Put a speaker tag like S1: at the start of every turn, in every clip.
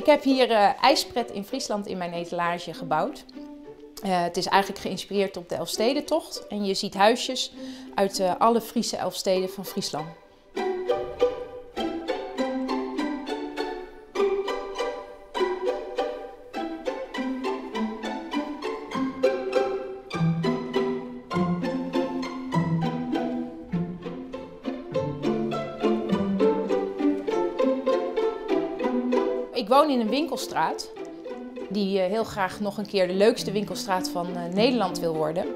S1: Ik heb hier IJspret in Friesland in mijn etalage gebouwd. Het is eigenlijk geïnspireerd op de Elfstedentocht. En je ziet huisjes uit alle Friese Elfsteden van Friesland. Ik woon in een winkelstraat die heel graag nog een keer de leukste winkelstraat van Nederland wil worden.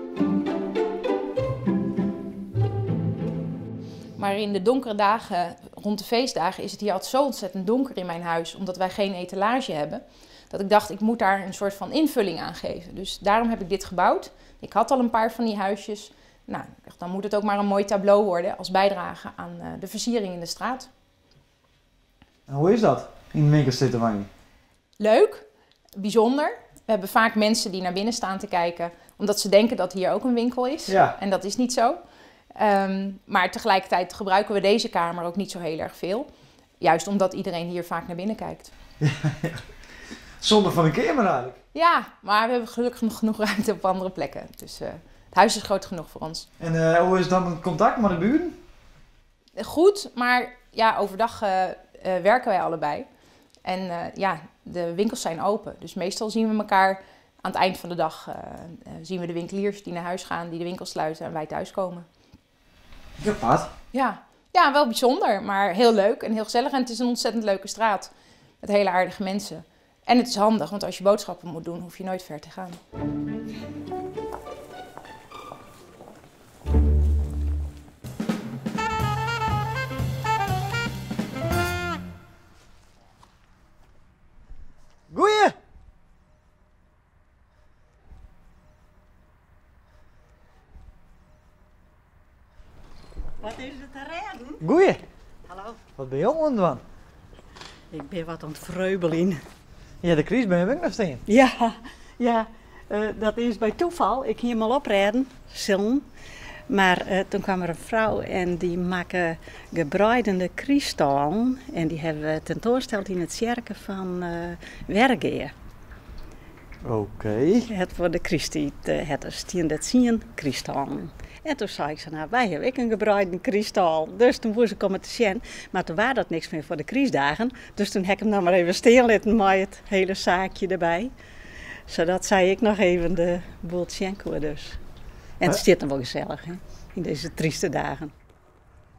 S1: Maar in de donkere dagen, rond de feestdagen, is het hier altijd zo ontzettend donker in mijn huis, omdat wij geen etalage hebben, dat ik dacht, ik moet daar een soort van invulling aan geven. Dus daarom heb ik dit gebouwd. Ik had al een paar van die huisjes. Nou, ik dacht, dan moet het ook maar een mooi tableau worden als bijdrage aan de versiering in de straat.
S2: En hoe is dat, in de winkel zitten, Wannie?
S1: Leuk, bijzonder. We hebben vaak mensen die naar binnen staan te kijken, omdat ze denken dat hier ook een winkel is. En dat is niet zo. Maar tegelijkertijd gebruiken we deze kamer ook niet zo heel erg veel. Juist omdat iedereen hier vaak naar binnen kijkt.
S2: Zonde van een kamer eigenlijk.
S1: Ja, maar we hebben gelukkig nog genoeg ruimte op andere plekken. Dus het huis is groot genoeg voor ons.
S2: En hoe is dan het contact met de buren?
S1: Goed, maar overdag werken wij allebei. En de winkels zijn open. Dus meestal zien we elkaar aan het eind van de dag. Zien we de winkeliers die naar huis gaan, die de winkel sluiten en wij thuiskomen.
S2: Ja, apart.
S1: Ja. Ja, wel bijzonder, maar heel leuk en heel gezellig. En het is een ontzettend leuke straat met hele aardige mensen. En het is handig, want als je boodschappen moet doen, hoef je nooit ver te gaan.
S2: Goeie!
S3: Wat is het te redden?
S2: Goeie!
S3: Hallo.
S2: Wat ben je aan het doen?
S3: Ik ben wat aan het vreubelen.
S2: Ja, de crisis ben je ook nog staan.
S3: Ja, dat is bij toeval. Ik ging hem al oprijden, zillen. Maar toen kwam er een vrouw en die maakte gebreidende kristallen. En die hebben we tentoongesteld in het kerken van Wergea. Het voor de Christie het is tien dat zien kristallen. En toen zei ik ze, nou, wij hebben ook een gebreide kristal. Dus toen moest ik komen te zien. Maar toen was dat niks meer voor de kriesdagen. Dus toen heb ik hem nou maar even stilgelaten met het hele zaakje erbij. Zodat zei ik nog even de boel tjenko dus. En het zit dan wel gezellig, hè, in deze trieste dagen.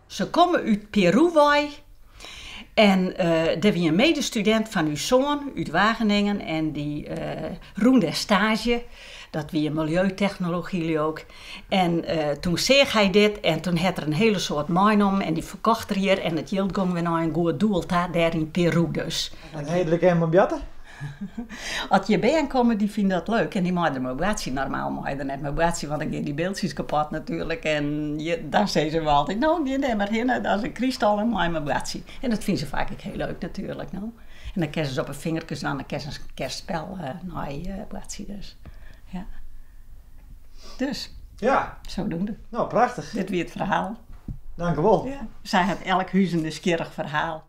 S3: Ze komen uit Peru. En er was een medestudent van uw zoon uit Wageningen en die roemde stage. Dat wie milieutechnologie ook. En toen zag hij dit en toen had er een hele soort mijn om en die verkocht er hier en het geld ging weer naar een goed doel daar in Peru dus.
S2: En hedelijk helemaal bjatten?
S3: Als je bij komen, die vinden dat leuk. En die maken er mijn normaal maken er net mijn want dan gaan die beeldjes kapot natuurlijk. En daar zeggen ze wel altijd, nou, die neem maar hin, dat is een kristal en mijn motivatie. En dat vinden ze vaak ook heel leuk natuurlijk. Nou. En dan kersen ze op een vingertje en dan kersen ze een kerstspel naar je motivatie dus. Ja. Dus, zodoende.
S2: Nou, prachtig.
S3: Dit weer het verhaal.
S2: Dank u wel.
S3: Ja. Zij had elk huis een skierig verhaal.